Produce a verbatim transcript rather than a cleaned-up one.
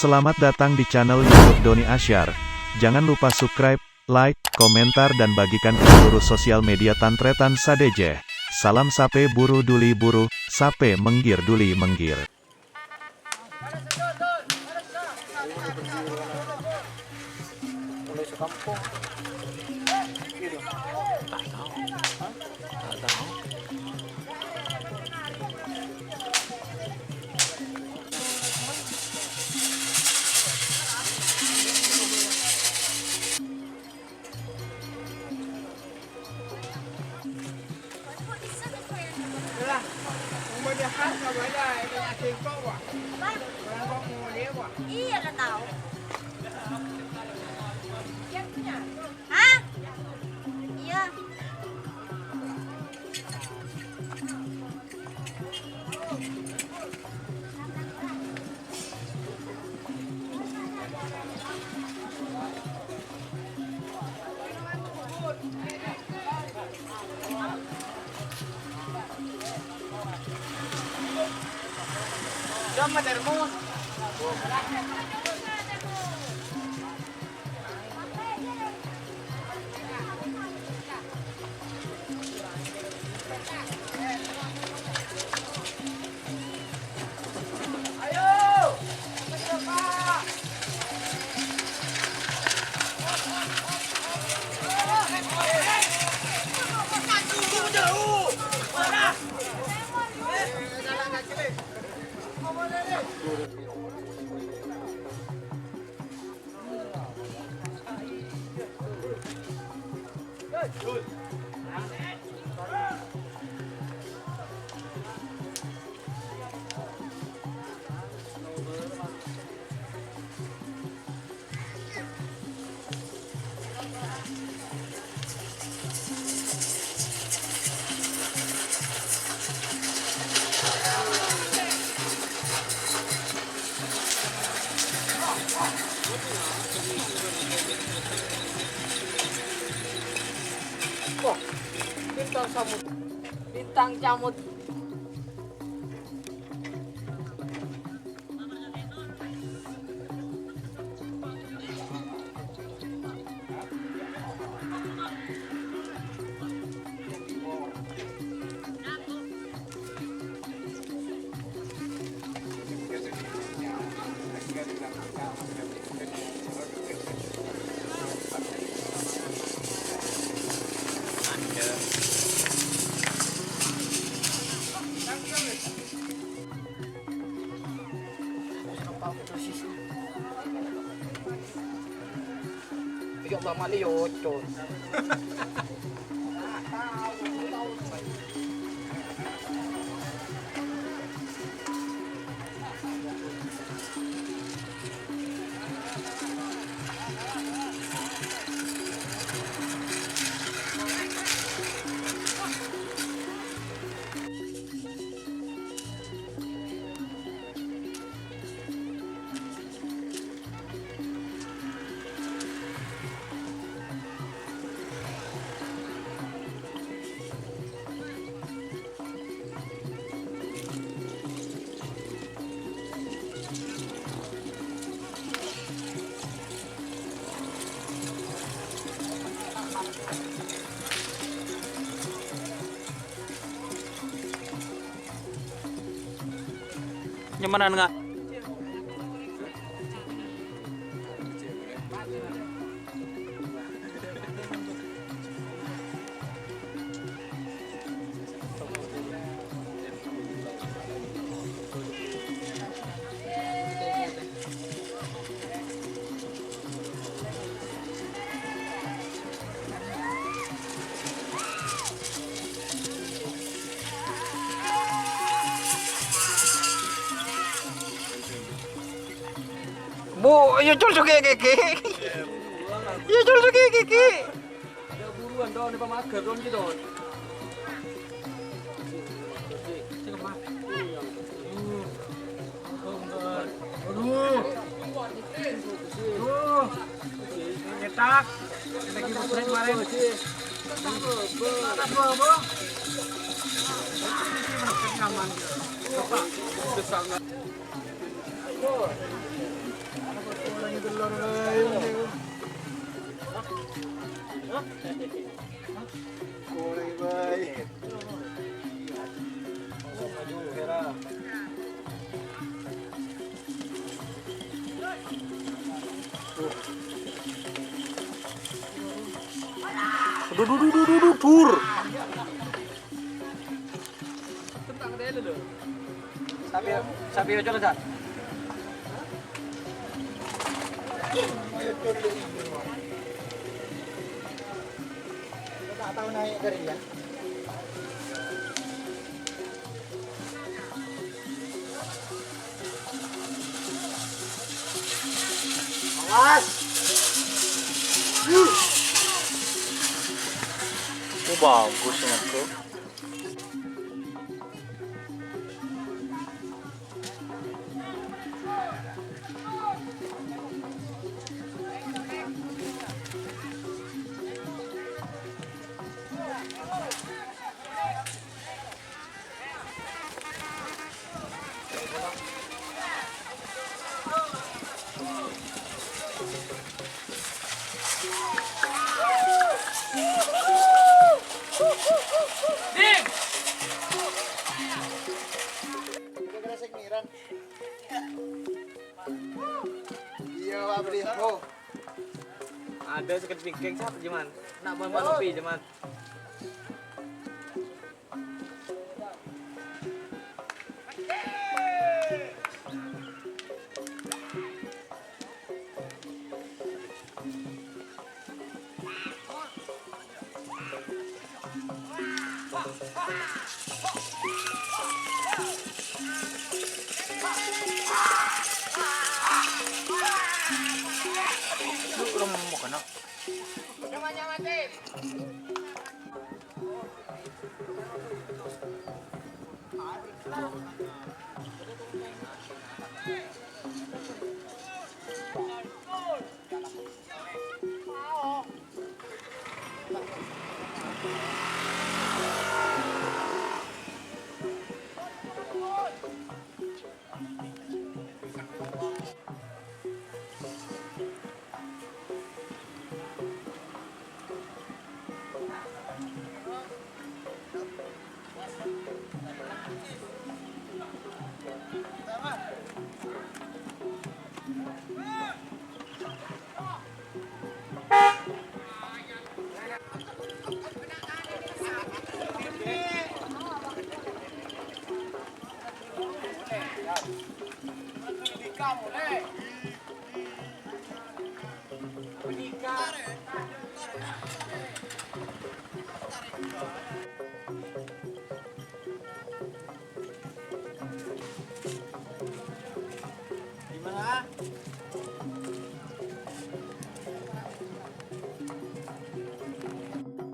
Selamat datang di channel YouTube Doni Asyar. Jangan lupa subscribe, like, komentar, dan bagikan ke seluruh sosial media tan-tarètan sadhâjâ. Salam sapè buru dhuli buru, sapè mèngghir dhuli mèngghir. Lah, umur dia khas nggak boleh, ini asing kok, wah. Apa? Orang kok mau dia, wah. Iya, udah tahu. Siap punya. Hah? Iya. Wah, bintang samut. Bintang camut. Ya Allah, mali yo, Ocon. Nyamanan nga? Bu, ayo cul suge keke. Ayo cul suge keke. Ada buruan, Don, di pamager, Don, gitu, Don. Aduh. Aduh. Nyetak. Lagi ngeprint kemarin. Atas dua, Bang. Aman. Bapak. Gelar bae. Korè bae. Duh, duh, duh, duh, duh, duh, dur. Sapi, sapi ojo lah, Sat. Tak tahu naik dari ya. Awas. Oh, bagus ini, Bro. Iyâ, Pak Budi. Oh. Ada sakit pingking, Sat, jaman. Nak mau ngopi, jaman. Gimana?